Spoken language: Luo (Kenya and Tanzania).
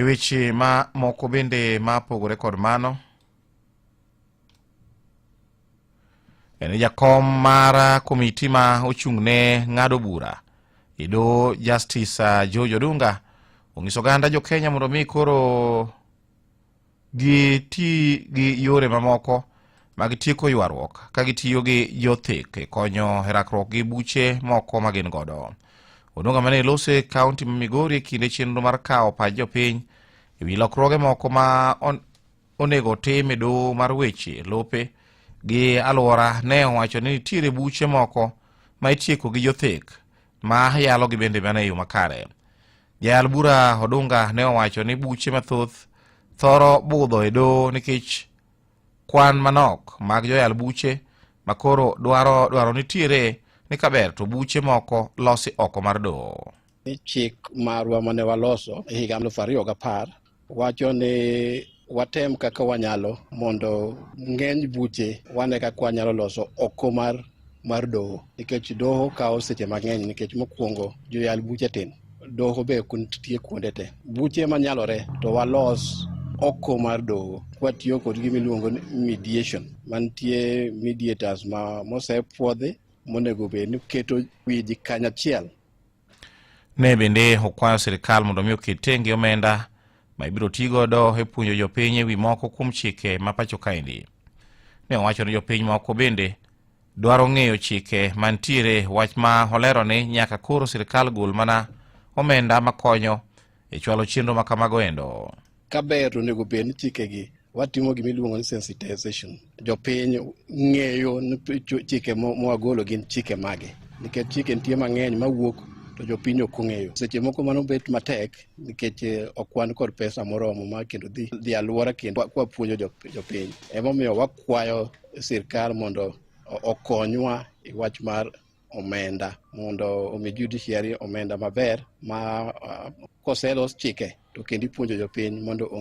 E weche ma moko bende ma pogore kod mano, en jakom mar komiti ma ochung' ne ng'ado bura e doho Justice George Odunga onyiso oganda jo Kenya mondo mi koro giti gi yore mamoko mag tieko ywaruok ka gitiyo gi jothek e konyo e rakruok gi buche moko ma gin godo. Odunga mane loso e kaunti ma Migori e kinde chenro mar kawo pach jopiny e wi lokruoge moko ma onego otim e doho mar weche lope gi alwora ne owacho ni nitiere buche moko ma itieko gi jothek ma yalogi bende mana e yo makare. Jayal bura Odunga ne owacho ni buche mathoth thoro budho e doho nikech kwan manok mag joyal buche makoro dwaro dwaro nitiere ni kaber to buche moko losi oko mar doho. Ni chik marwa mane waloso e higa 2010 wacho ni watem kaka wanyalo mondo ng'eny buche wane kaka wanyalo loso oko mar doho, nikech doho kawo seche mang'eny, nikech mokwongo joyal buche tin, doho be ok nitie kuonde te. Buche manyalore to walos oko mar doho kwatiyo kod gima iluongo ni mediation, mantie mediators ma mosepuodhi monego bed ni keto wiji kanyachiel. Ne bende okwayo sirikal mondo mi oket tenge omenda ma ibiro ti godo e puonjo jopiny e wi moko kuom chike ma pacho kaendi. Ne owacho ni jopiny moko bende dwaro ng'eyo chike mantiere, wach ma olero ni nyaka koro sirikal gol mana omenda makonyo e chwalo chenro ma kamago endo. Kaber to onego bed ni chikegi watimo gima iluongo ni sensitization. Jopiny ng'eyo ni chike mwagolo gin chike mage, nikech chike nitie mang'eny mawuok to jopiny ok ong'eyo. Seche moko mano bet matek nikech ok wan kod pesa moromo ma kendo dhi alwora kendo kwapuonjo jopiny. Emomiyo wakwayo sirkal mondo okonywa e wach mar omenda, mondo omi judiciary omenda maber ma koselos chike to kendo ipuonjo jopiny mondo ong'e.